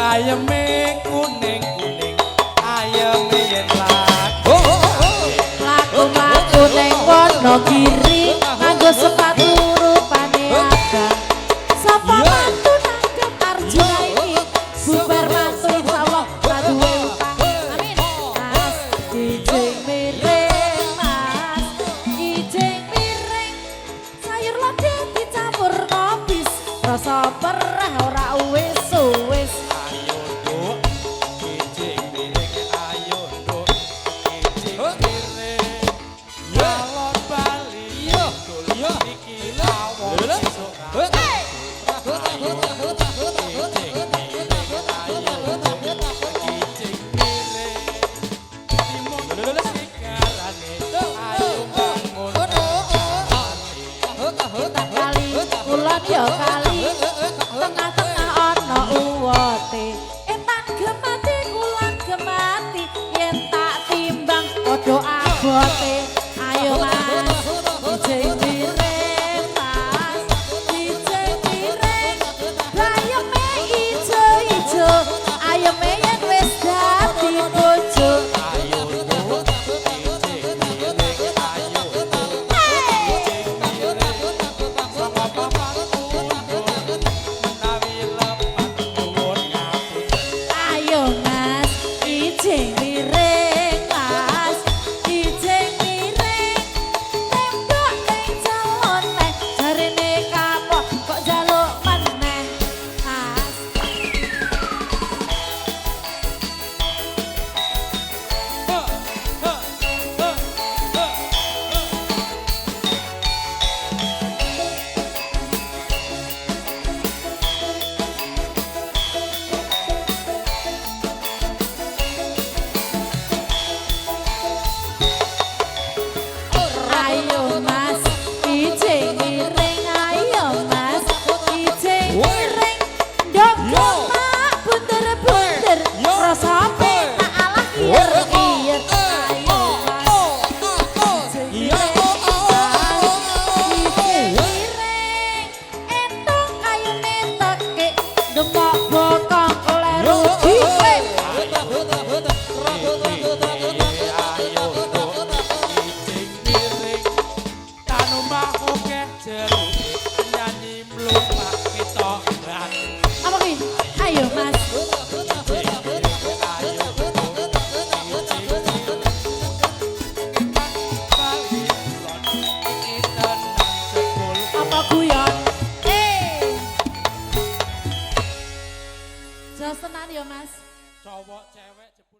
Bayeme kuning-kuning, ayeme yen laku. Mlaku-mlaku ning Wonogiri nganggo sepatu rupane abang. Sapa mantu nangkep Arjuna iki? Bubar mantu insyaallah ra duwe utang. Amin. Mas kijing miring, Mas kijing miring. Sayur lodeh dicampur kobis, rasa perah ora uwis-uwis. Ayo nduk, kijing miring, ayo nduk, kijing miring. Balon bali kidul iki awon sesuk ra. Ayo kijing miring, ayo nduk, kijing miring. Timun sigarane, ayo bangun Kali kulon ya kali, tengah-tengah ana uwote. Etan gemati kulon gemati, yen tak timbang padha abote. Ayo Mas kijing miring, Mas kijing miring. Ayeme ijo-ijo, ayeme yen wis dadi bojo. Ayo nduk, kijing miring, ayo nduk, kijing miring. Saka papat mundur, menawi lepat nyuwun ngapunten. Ayo Mas kijing miring, Mas kijing miring. Tembok ning calone jarene kapok kok jaluk meneh Mas. Ha, ha, ha, ha, ha. Ayo Mas kijing miring, ayo Mas kijing miring. Ndok mak bunder-bunder rasa penak alah kiyer-kiyer. Ayo Mas kijing miring, Mas kijing miring. Entung kayune tekik demok bokong kleru dhisik. Ayo nduk, kijing miring. Tanumah akeh jeruke, nyanyi mlumpak ketok batu. Apa kuwi? Ayo Mas. Kijing miring, ayo nduk, kijing miring. Bali kulon iki tenan jebul. Apa guyon? Eh. Jos tenan ya Mas. Cowok cewek jebul.